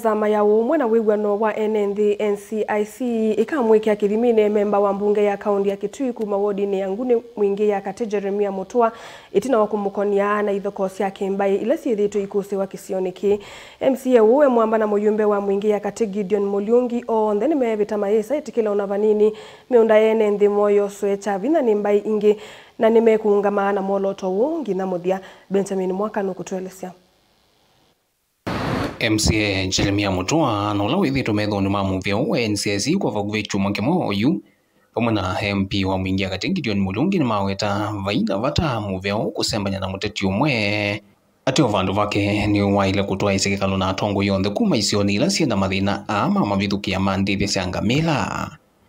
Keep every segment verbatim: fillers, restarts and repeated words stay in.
Nzama ya Ũũmwe na Wĩw'ano wa Ene Nthĩ, N C I C, ĩkamwĩkĩa kĩthiminĩ memba wa mbunge ya kaũnti ya Kitui kuma wodinĩ ya Nguni Mwingĩ ya Katĩ, Jeremia Mutua, ĩtina wa kũmũkony'a na ithokoo sya kĩmbaĩ ila syĩthĩĩtwe ikũsĩwa kĩsionĩ kĩĩ. M C A ũũ e mwamba na mũyumbe wa Mwingĩ ya Katĩ, Gideon Muliungi, onthe nĩmeevĩta mayĩsa ĩtĩkĩla ona vanini mĩũnda ya ene nthĩ moo yoswe kya vinya nĩ mbaĩ ingĩ, na nĩmekũũngama na mwolooto ũũ nginya mũthya. Benjamin Mwaka nũkũtũelesya. M C A Jeremia Mutua, na ũla wĩthĩĩtwe methonĩ ma mũvĩa ũũ wa N C I C kwa vakuvĩ kyumwa kĩmwe oyu, vamwe na M P wa Mwingĩ ya Katĩ Gideon Muliungi, nĩmaweta vai na vata mũvĩa ũũ kũsembany'a na mũteti ũmwe ateo vandũ vake nĩwaĩle kũtwaĩĩsya kĩkalo na atongoi onthe kuma isionĩ ila syĩ na mathĩna aa ma mavithũkĩa ma ndĩthya sya ngamĩla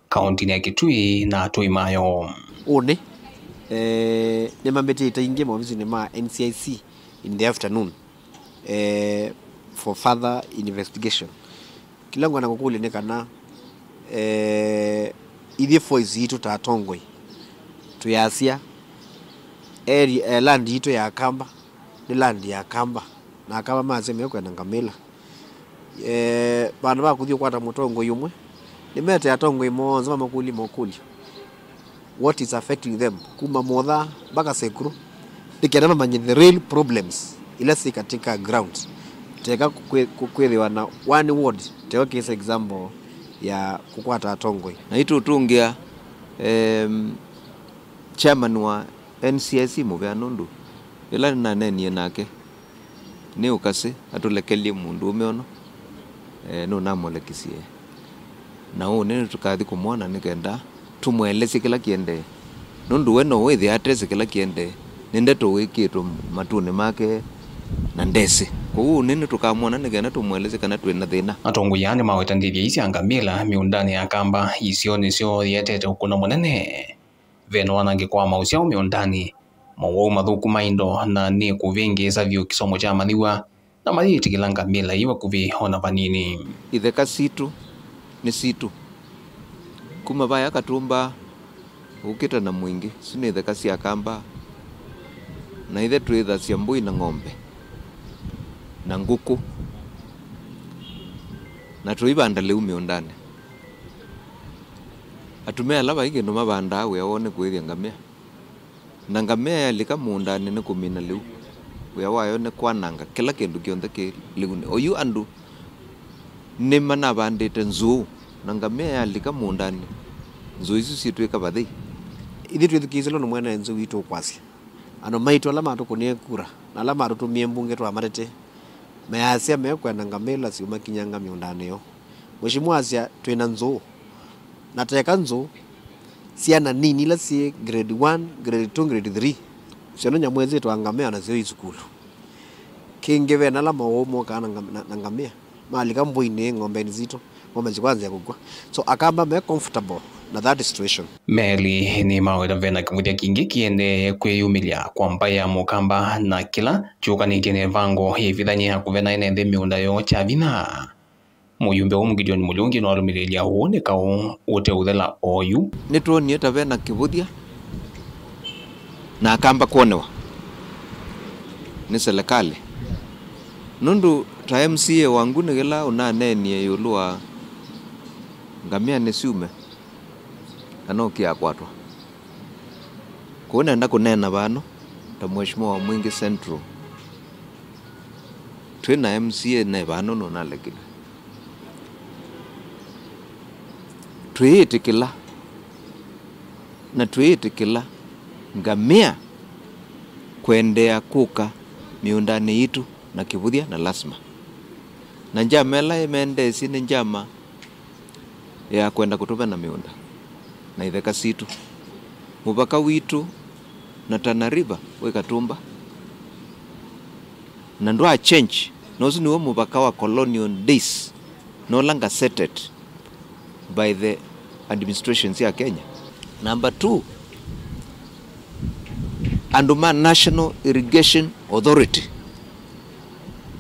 kaũntinĩ ya Kitui na atũi mayo. Ũnĩ, eh, nĩmambĩtĩte ingĩ maovisinĩ ma N C I C in the afternoon, eh, for further investigation. Kĩla ngwenda kũkũlya nĩ kana, eh, ithyĩ voice yitũ ta atongoi twĩasya area, eh, land yitũ ya Akamba nĩ land ya Akamba, na Akamba masya mekwenda ngamĩla. Eh, vandũ va kũthi ũkwata mũtongoi ũmwe, nĩmete atongoi monthe mamakũlye mokũlyo, what is affecting them, kuma Motha mpaka Sekuru, nĩ kenda mamanye the real problems ila syĩ katika ground. Teka kwĩ-, kwĩ-, kwĩthĩwa na one ward, teo case example ya kũkwata atongoi. Na itũtũngĩa, em, chairman wa N C I C mũvea, nũndũ ĩla nĩnaneenie nake, nĩ ũkasĩ atũlekelye mũndũũme ũno, eh, nũnamũlekisye. Na ũnĩ nĩtũkathi kũmwona nĩ kenda tũmũelesye kĩla kĩendee, nũndũ we no wĩthĩa atesĩ kĩla kĩendee, nĩ ndeto wĩkĩtwe matũnĩ make na ndesĩ. Kwoou ũnĩ nĩtũkamwona nĩ kenda tũmũelesye kana twĩ na thĩna. Atongoi aa nĩmaweta ndĩthya ii sya ngamĩla mĩũndanĩ ya Akamba isionĩ syoo ietete ũkũno mũnene. Ve na wanangĩko wa maũsyao mĩũndanĩ, mowau mathũku ma indo, na nĩ kũvĩngĩĩsa vyũ kĩsomo kya amanyĩw'a, na mayĩtĩkĩla ngamĩla ii vakuvĩ o na vanini. Itheka sitũ nĩ sitũ. Kuma vaya Katũmba ũkĩta na Mwingĩ, isu nĩ itheka sya Akamba, na ithe twĩthasya mbũi na ng'ombe na ngũkũ, na tũivanda lĩu mĩũndanĩ. Atumĩa ala vai kĩndũ mavandaa, wĩa woo nĩ kũĩthya ngamĩa. Na ngamĩa yalika mũũndanĩ nĩ kũmina lĩu. Wĩa wayo nĩ kwananga kĩla kĩndũ kyonthe kĩ lĩunĩ. Oyu andũ nĩmanavandĩte nzũũ, na ngamĩa yalika mũũndanĩ, nzũũ isu syĩtw'ĩka vathei. Ithyĩ twĩthukĩĩsye ũndũ mwene nzĩ witũ ũkwasya. Andũ maitũ ala matũkũnĩe kura na ala matũtũmie mbunge twamatetee, measya mekwenda ngamĩla syũmakinyanga mĩũndanĩ yoo. Mheshimiwa asya twĩ na nzũũ, na teka nzũũ, syana nini ila syĩ grade one, grade two, grade three, syono nyamũ ĩsyĩtwa ngamĩa nasyo i sukulu. Kĩngĩ ve na ala mowau mokaa na ngam-, na, na ngamĩa, malika mbũinĩ, ng'ombenĩ sitũ, ng'ombe sikwanzĩa kũkw'a. So Akamba me comfortable na that situation. Meli nĩmaweta ve na kĩvũthya kingĩ kĩendee kwĩyumĩlya kwa mbaĩ ya Mũkamba, na kĩla kyũkanĩtye nĩ ĩvango yĩvithany'a ya kũvena ene nthĩ mĩũnda yoo kya vinya. Mũyumbe ũmwe Gideon Mũlũngi nĩwalũmĩlĩĩlya ũũ nĩ kaũ ũteũthela oyu. Nĩtwonie ta ve na kĩvũthya na Akamba kwonĩwa nĩ selekalĩ, nũndũ ta M C A wa Nguni kĩla ũnaneenie ĩũlũ wa ngamĩa nĩsyume kana ũkĩakwatwa. Kũu nenda kũneena vano ta Mheshimiwa wa Mwingi Central, twĩ na M C A ne vano nũnalekilwe. Twĩĩtĩkĩla na twĩĩtĩkĩla ngamĩa kũendeea kũka mĩũndanĩ yitũ na kĩvũthya na lasima. Na njama ĩla ĩmendeesye nĩ njama ya kwenda kũtũvena mĩũnda na itheka sitũ. Mũvaka witũ na Tana River wĩ Katumba, na ndwa change, na ũsu nĩw'o mũvaka wa colonial days, no longer settled by the administrations ya Kenya. Number two, andũ ma National Irrigation Authority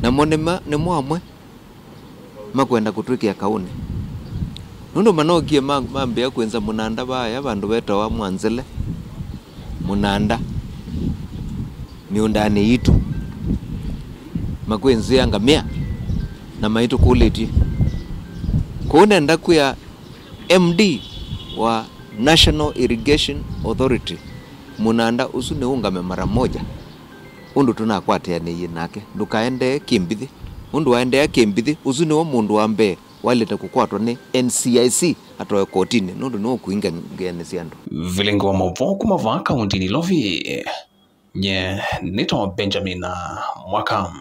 namo nĩma-, nĩmo amwe makwenda kũtwĩkĩa kaũnĩ. Nũndũ manokie ma-, mambĩa kwĩnza mũnanda vaya vandũ vetawa Mwanzele, mũnanda mĩũndanĩ yitũ, makwĩnzĩa ngamĩa. Na maitũkũlĩtye. Kũu nenda kwĩa M D wa National Irrigation Authority, mũnanda ũsu nĩũngame mara moja, ũndũ tũnakwatĩanĩie nake. Ndũkaendee kĩmbithĩ. Ũndũ waendea kĩmbithĩ, ũsu nĩwe mũndũ wa mbee waĩlĩte kũkwatwa nĩ N C I C atoe kotinĩ, nũndũ nĩwe ũkũinga ngeanĩ sya andũ. Vilingi wa maũvoo kuma vaa kaũntĩnĩ Nairobi, nye nĩtawa Benjamin Mwaka.